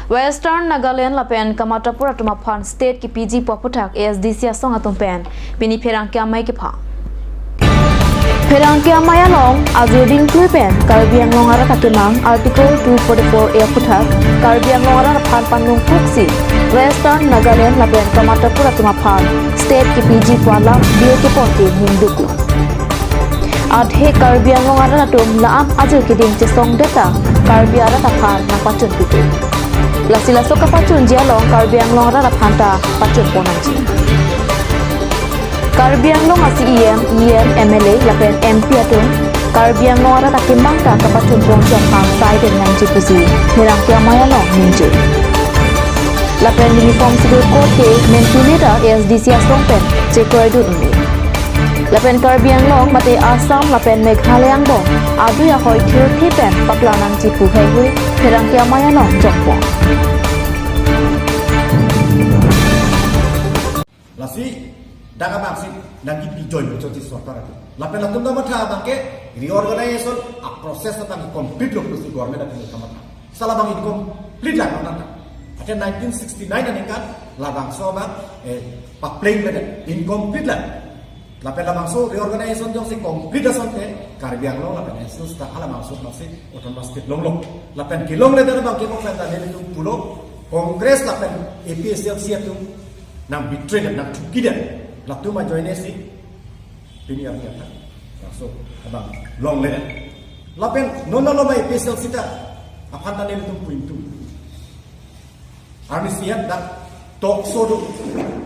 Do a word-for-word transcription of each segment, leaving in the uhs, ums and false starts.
Western Nagaland lapen Kamatapur atum aphan state kepiji pu aphuthak A S D C asong atum pen pini pherangke amei kepha. Pherangke amei along ajir dingtui pen Karbi Anglong arat akemang Article two forty-four A aphuthak Karbi Anglong arat aphan panung puksi Western Nagaland lapen Kamatapur atum aphan state kepiji pu alam bill kepon ke ningduk. Athe Karbi Anglong arat atum la-an ajir keding chesong deta Karbi arat aphan nangpachun pipe. Lasi laso kapachunji along Karbi Anglong arat aphan ta pachun pon nangji. Karbi Anglong a C E M, E M, M L A lapen M P atum Karbi Anglong arat akemang ta kapachun ponji aphan sai deng nangji pusi pherangke amei along ningje. Lapen Uniform Civil Code ke mentune ta A S D C asong pen chekroidun un-e. Lapen Karbi Anglong mate Assam lapen Meghalaya angbong adui ahoi thirthe pen paklang nangji pu heihui pherangke amei along jokpon. Lasi dak abang si nangkipi join muchot si sorkar atum. Lapen latum ta matha abang ke reorganization a process abang complete lo pusi government atum kamatha. Sala abang incomplete lang nang. Ate nineteen sixty-nine aningkan labangso abang, eh, papleng beda incomplete lang. Lapen labangso reorganization jongsi complete asonte Karbi Anglong lapen N C Hills ta halabangso abang si autonomous state longlo. Lapen kelongledet abang ke mo pen ta nelitum pulo Congress lapen A P H L C atum nang betray dan nang thuki dan latum ajoine si pini arni athak. Laso abang longledet. Lapen non lo mai A P H L C ta aphan ta nelitum puintu. Arni siat dak talk show do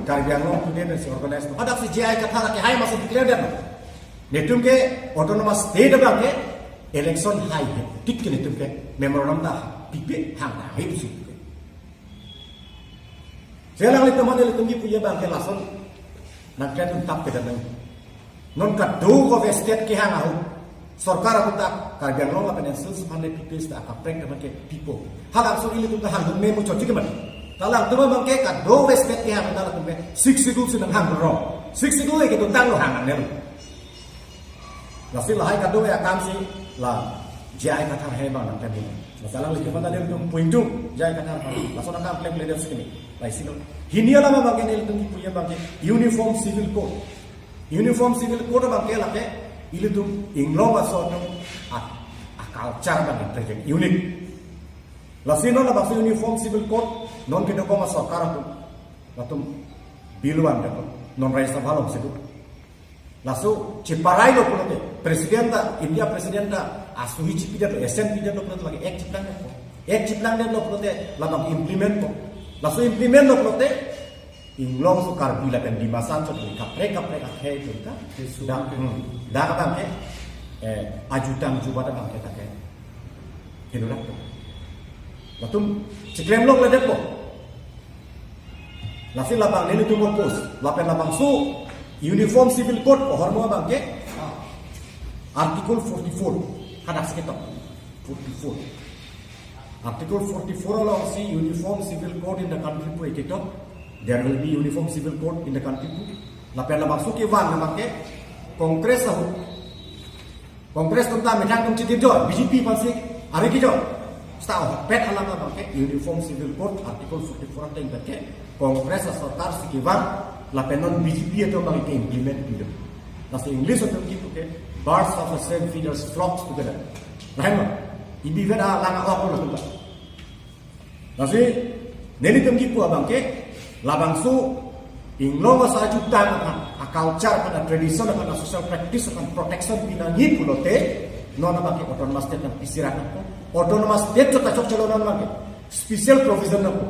Karbi Anglong Today pensi organize do. Hadak si J I Kathar ke hai masi declare dan. Netum ke autonomous state abang ke election hai hektik ke netum ke memorandum ta pipe hang hai pusi. Selang litum hane litum kipuji abang ke lason nangkren tap kedan nang. Non kadokave state kehang ahut sorkar ahut ta Karbi Anglong lapen N C Hills aphan le P P S ta akaprek teman ke pipo. Halabangso ilitum ta hangdun me muchot chik man. Ta alangtum abang ke kadokave state kehang ta latum ke Sixth Schedule si nanghang rong. Sixth Schedule ke to tanglo hang ne. Lasi lahai kadokave akam si la J I Kathar hai abang nangkami. Lasi alanglitum aphan ta nelitum puintu J I Kathar aphan. Laso nangkam plek leader si kami. Laisi lo. Hini alam abang ke nelitum kipuji abang ke Uniform Civil Code. Uniform Civil Code abang ke lake ilitum inglong aso atum a, a culture abang ke unique. Lasi non labangso Uniform Civil Code non kedo koma sorkar atum. Latum bill van deko. Non Rajya Sabha along si do. Laso cheparai lo pulote, President ta, India President ta, asuhi chipidetlo, assent pidetlo pulote lake act chiplangdetlo. Act chiplangdetlo pulote labang implement po. Laso implement lo pulote, inglong so Karbi lapen Dimasa anchot kaprek kaprek akhei chunta. Dak, hmm, dak abang ke, eh, ajutang jubat abang ke ta ke. Henodak po. Latum chiklemlongledetpo. Lasi labang nelitum oppose. Lapen labangso Uniform Civil Code ahormu abang ke Article forty-four. Hadak si ketok. Forty-four. Article forty-four along si Uniform Civil Code in the country pu ketok. There will be Uniform Civil Code in the country pu. Lapen labangso kevan abang ke Congress ahut Congress atum ta methang atum chiti jo, B J P aphansi ari kijo. Seta ahokpet alam abang ke Uniform Civil Code Article forty-four ateng abang ke Congress asorkar si kevan lapen non B J P atum abang ke implement pido. Lasi English atum kipu ke birds of the same feathers flocks together. Lain ma? Ibi veda langa awak lo atum ta. Lasi nelitum kipu abang ke labangso inglong aso ajutang aphan, a culture aphan, a tradition aphan, a social practice aphan protection pinangji pulote non abang ke autonomous state nangpisirak nangpo. Autonomous state chot ta chokchelo non abang ke special provision nangpo.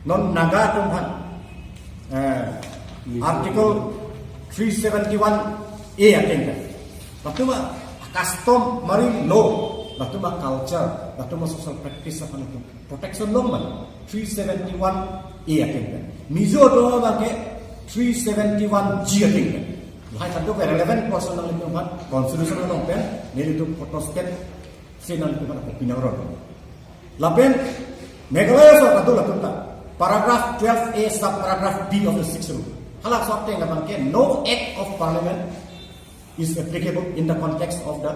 Non Naga atum aphan, eh, Article three seventy-one A ateng ke. Latum a customary law, latum a culture, latum a social practice aphan atum protection long man, three seventy-one A ateng pen. Mizo do abang ke three seventy-one G ateng pen. Lahai satu ke relevant portion nanglitum aphan constitution along pen, nelitum photo state si nanglitum aphan copy nangron. Lapen Meghalaya aso kadokave latum ta paragraph twelve A subparagraph B of the Sixth Schedule. Halaso ateng abang ke no act of parliament is applicable in the context of the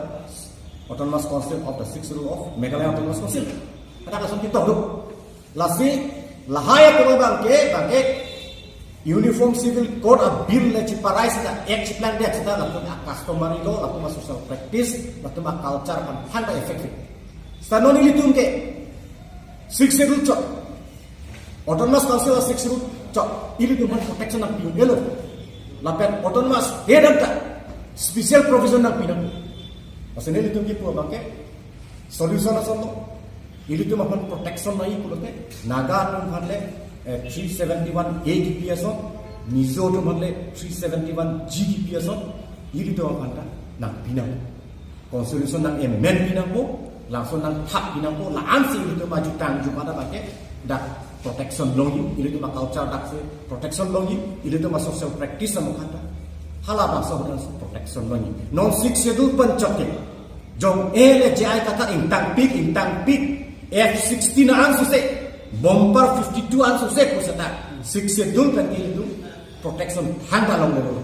Autonomous Council of the Sixth Schedule of Meghalaya Autonomous Council. Hadak lason ketok do. Lasi lahai atum abangke, bangke Uniform Civil Code a bill le chiparai seta, act chiplangdet seta, latum a customary law, latum a social practice, latum a culture aphan thangta effect. Seta non ilitum ke Sixth Schedule chot, Autonomous Council a Sixth Schedule chot, ilitum aphan protection nangpi-un-elo. Lapen autonomous state anta special provision nangpi nang. Lasi nelitum kipu abangke solution asonlo. Ilitum aphan protection nangji pulote, Naga atum aphan le, eh, three seventy-one A D P ason, Mizo atum aphan le three seventy-one G D P ason, ilitum aphan ta nangpi nang. Constitution nang-amend pi nangpo, langsung nangthap pi nangpo, la-ansi ilitum ajutang jumat abangke dak protection longji, ilitum a culture daksi protection longji, ilitum a social practice amokhan ta. Halabangso ahut protection longji. Non Sixth Schedule pen chot ke, jong-e le J I Kathar ingtangpik, ingtangpik, F sixteen ansose, bumper fifty-two ansose pu seta Sixth Schedule pen ilitum protection thangta longledetlo.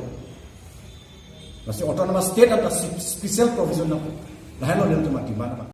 Lasi autonomous state anta spe-, special provision nang. Lahenlo nelitum a demand abang.